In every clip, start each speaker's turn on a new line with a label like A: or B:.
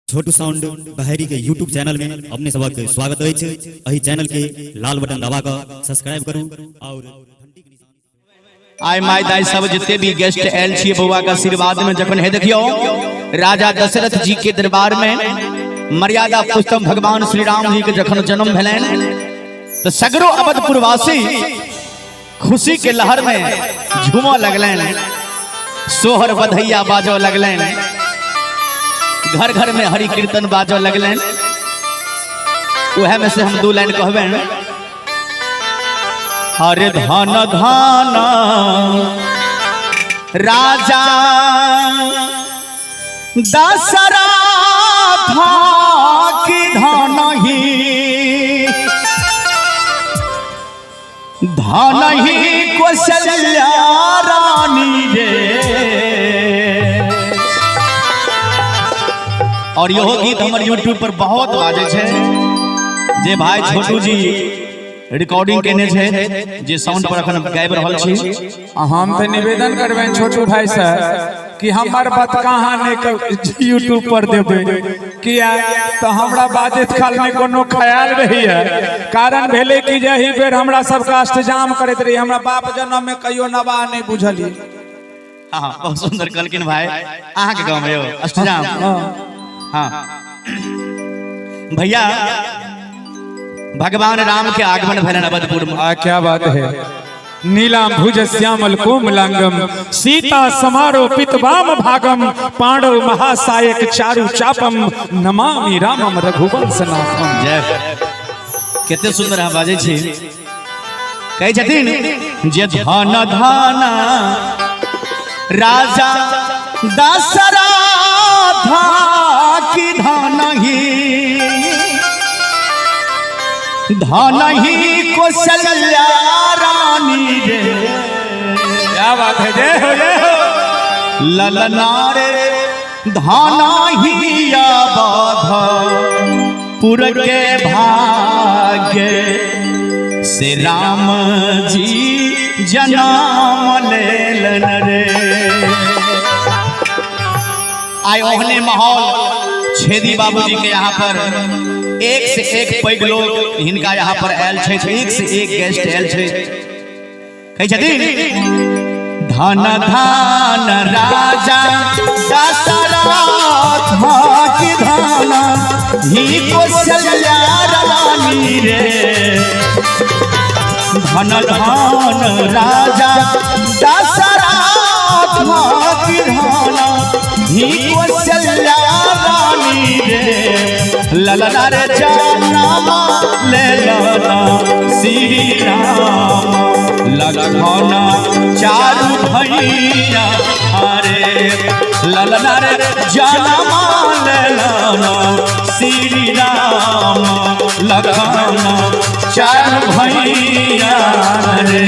A: छोटू sound Baheri के YouTube channel में अपने सबक स्वागत अछि। एहि चैनल के लाल बटन दबा कऽ सब्सक्राइब करू और घंटी के निशान।
B: आइ माय दाइ सब जते भी गेस्ट आयल छियै बौआ के आशीर्वाद में, जखन हे देखियौ राजा दशरथ जी के दरबार में मर्यादा पुरुषोत्तम भगवान श्री राम जी के जखन जन्म भेलनि तो सगरो अवधपुरवासी खुशी के लहर में झूमऽ लगलनि, सोहर बधैया बाजऽ लगलनि, घर घर में हरि कीर्तन बाजऽ लगलनि। उहे में से हम दू लाइन कहबनि। हरे धन धन राजा दशरथ की धन ही धन ही कौशल्या रानी रे। और इहो गीत हमर यूट्यूब पर बहुत बाजै छै, जे भाई छोटू जी रिकॉर्डिंग केने छै, जे साउंड पर अखन गाबि रहल छी।
C: आ हम तऽ निवेदन करबनि छोटू भाई से कि हमर बात कहाँ नहि यूट्यूब पर देबै, किया तऽ हमरा बाजैत काल नहि कोनो ख्याल रहैया। कारण भेलै कि जे एहि बेर हमरा सबके अष्टजाम करैत रही, हमरा बाप जन्म में कहियो नवाह नहि बुझलियै।
B: हाँ, बहुत सुंदर कहलखिन भाई। अहाँके गाँव में यौ अष्टजाम? हाँ भैया, भगवान राम के आगमन भेलन अवधपुर में।
C: आ क्या बात है। नीलाम भुज श्यामल कोमलांगम सीता समारोपित वाम भागम पांडव महासायक चारु चापम नमामि रामम रघुवंशनाथम।
B: जय, कते सुंदर अहाँ बाजै छी। कहै छथिन जे धन धन राजा दशरथ की धन ही धन ही कौशल्या रानी रे।
C: क्या बात है, जय हो जय हो।
B: ललना रे धन ही अवध पुर के भाग्य से राम जी जन्म लेलन रे। आइ ओहने माहौल छेदी बाबूजी के यहाँ पर एक से एक पैघ लोग हिनका यहाँ पर आयल छै, एक से एक गेस्ट आयल छै। कहै छथिन धन धन राजा दशरथ की धन ही कौशल्या रानी रे। धन धन राजा दशरथ की धन ही कौशल्या रानी रे। ललना रे जनम ले लना श्री राम लखन चारु भैया रे। ललना रे जनम ले लना श्री राम लखन चारु भैया रे।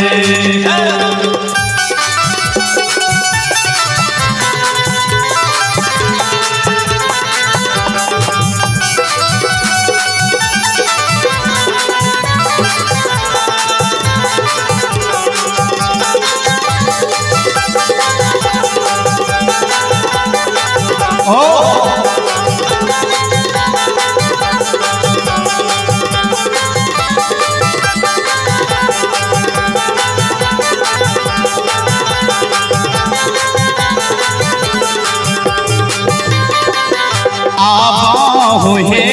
B: आबाहु हे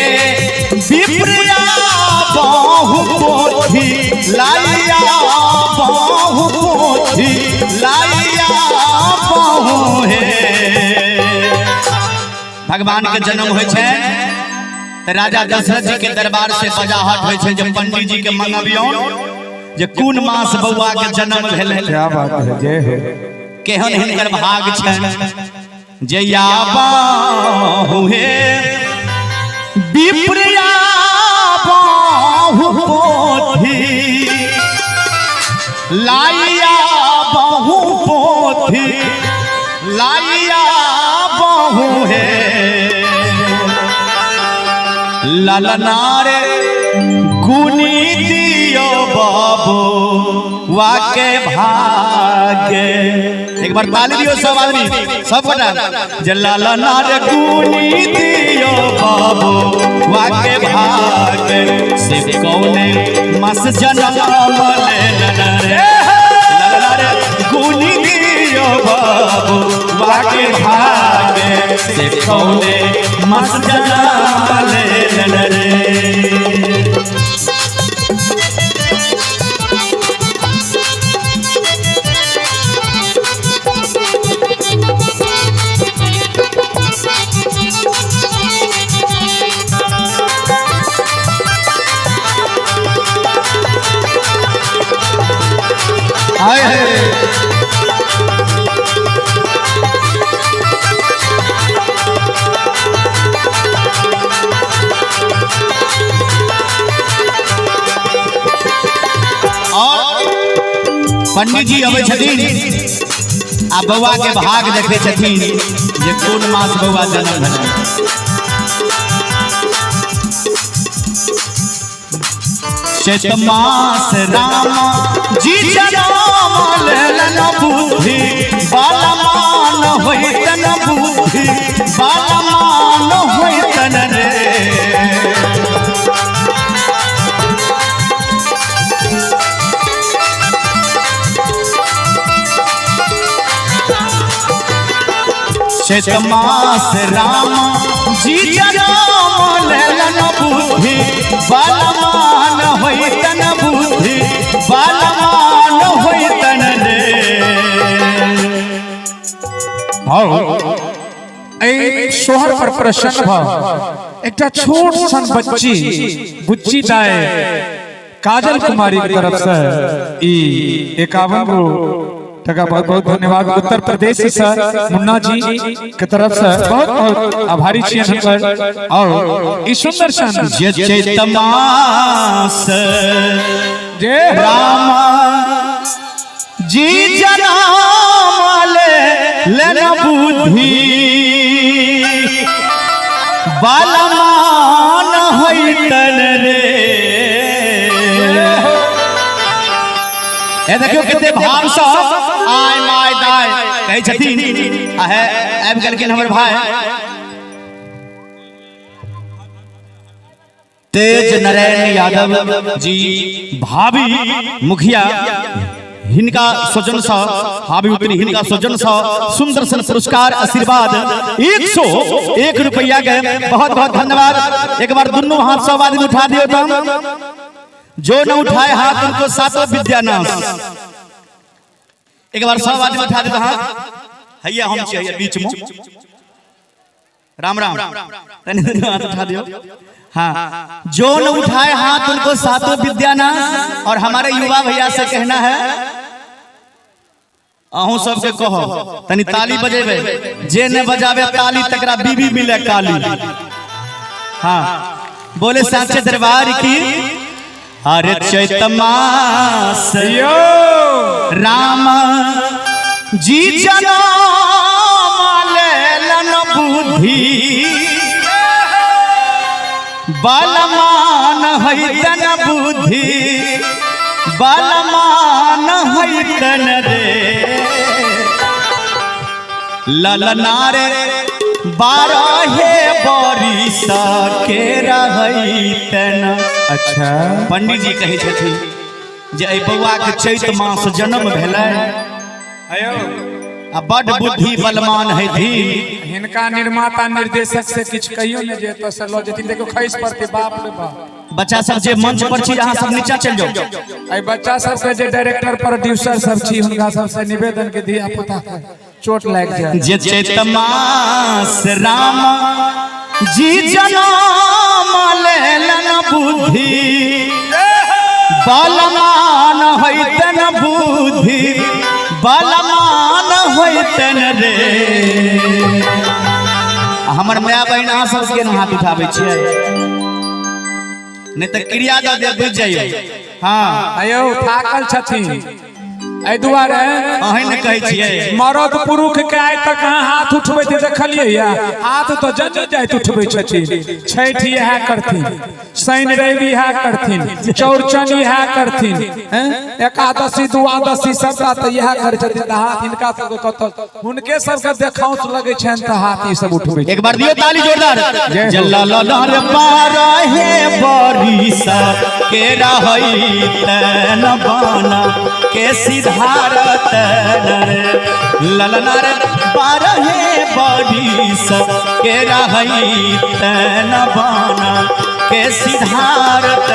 B: विप्रिया बाहु पोथी लाइया बाहु पोथी लाइया बाहु हे। भगवान के जन्म होइ छै तऽ राजा दशरथ जी के दरबार से बजाहट होइ छै जे पंडित जी के मंगबियौ जे कोन मास बौआ के जन्म भेलै।
C: क्या बात है, जय हो।
B: केहन हिनकर भाग छै जया बाहु हे विप्रिया बाहु पोथी लाइया बाहु पोथी लाइया बाहु हे। ललना रे गुनी दियो बाबू वाके भाग्य। एक बार ताली दियो सब आदमी, सब गोटा। जे ललना रे गुनी दियो बाबू वाके भाग से कौने मास जन्म लेलन रे। ललना रे गुनी दियो बाबू वाके भाग से कौने मास जन्म लेलन रे। आए है और पंडित जी अबै छथिन आ बौआ के भाग देखै छथिन जे कोन मास बौआ जन्म भेलै। चैत मास राम जी जनम लेलन बुद्धि बालमान होइतन बुद्धि बालमान होइतन रे। चैत मास राम जी जनम लेलन बुद्धि बालमान होइतन बुद्धि बालमान होइतन रे।
C: एहि सोहर पर प्रसन्न भ एकटा छोट सन बच्ची बुच्ची दाय काजल कुमारी के तरफ से ई 51 गो टका बहुत बहुत धन्यवाद। उत्तर प्रदेश से मुन्ना जी के तरफ से बहुत बहुत आभारी छियनि हुनकर। और ई सुंदर सन
B: जे चैत मास
C: जे
B: राम जी जनम लेलन बुद्धि बालमान होइतन रे। ए देखियो कते भाव से आय my दाय कहै छथिन। आ हे आबि गेलखिन हमर भाई तेज नारायण यादव जी भाभी मुखिया, हिनका स्वजन सँ हाबी उतरी हिनका स्वजन सँ सुंदर सन पुरस्कार आशीर्वाद 101 रुपया के बहुत बहुत धन्यवाद। एक बार दोनों हाथ सब आदमी उठा दियो तुम, जो न उठाए हाथ उनको सातों विद्यानाश। एक बार सब आदमी उठा दियो हाथ। हैया हम छियै हैया बीच में, राम राम तनी हाथ उठा दियो। हाँ, जो न उठाए हाथ उनको सातों विद्यानाश। और हमारे युवा भैया से कहना है अहूँ सबके कहो तनी ताली बजेबे, जे न बजावे ताली तकरा बीबी मिले काली। हाँ बोले साचे दरबार की। अरे चैत मास राम जी जनम लेलन बुद्धि बालमान होइतन बुद्धि बालमान होइतन रे। ललना रे 12 बरिस के रहैतन।
C: अच्छा
B: पंडित जी कहै छथिन जे एहि बौआ के चैत मास जन्म भेलै आ बड बुद्धि बलमान हेथिन।
C: हिनका निर्माता निर्देशक से किछु कहियो ने जे एतऽ से लऽ जेथिन, देखियौ खसि पड़तै बाप रे बाप।
B: बच्चा सब जे मंच पर छी अहाँ सब नीचा चलि जाउ।
C: एहि बच्चा सबके जे डायरेक्टर प्रोड्यूसर सब छी हुनका सबसे निवेदन के धिया पुता के चोट लागि जाय।
B: जे चैत मास राम जी जनम लेलन बुद्धि बलमान होइतन बुद्धि बलमान होइतन रे। हमर माय बहिन अहाँ सब के हाथ उठाबै छियै नहीं तो क्रिया दऽ देब बुझि जाइयो। हाँ
C: अयो थाकल छथिन एहि दुआरे
B: अहीं ने कहै छियै।
C: मरद पुरुष के आइ तक अहाँ हाथ उठबैत देखलियै या? हाथ तो जन जाइत उठबै छथिन। छठि इएह करथिन, शनि रवि इएह करथिन, चौरचन इएह करथिन, हैं? एकादशी द्वादशी सबटा तऽ इएह करै छथिन। तऽ हाथ हिनका सबके कतऽ, हुनके सबके देखाउस लगै छनि तऽ हाथ ई सब उठबै।
B: एक बार दियो ताली जोरदार।
C: जय हो।
B: जलल बारहे बरिस के रहई तन बाना के सिधारत रे। ललनर बारहे बरिस के रहई तन बाना के सिधारत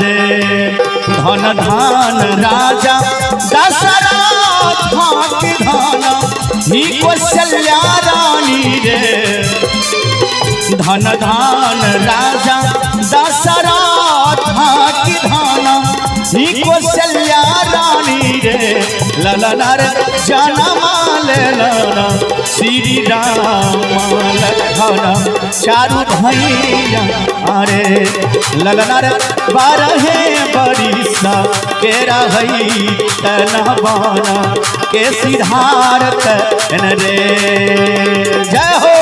B: रे। धन धान राजा दशरथ धन ही कौशल्या रानी रे। धन धान राजा दशरथ की धान ही कौशल्या रानी रे। ललनर जनमा लेलन श्री राम लखन चारु भैया अरे। ललनर बारहे बरिस के रहई तन बाना के सिधारत रे। जय हो।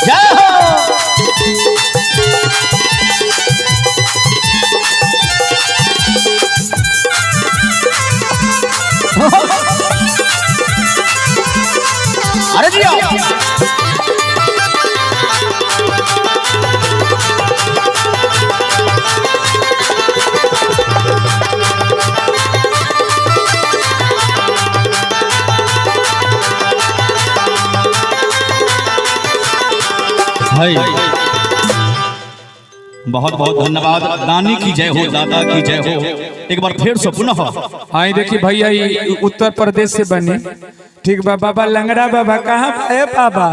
B: जय हो। अरे जिया। है बहुत बहुत धन्यवाद। दानी की जय हो, दादा की जय हो। एक बार फिर से पुनः
C: हाँ, देखिए भैया, ई उत्तर प्रदेश से बने। ठीक बा बाबा, लंगड़ा बाबा कहाँ? ए बाबा,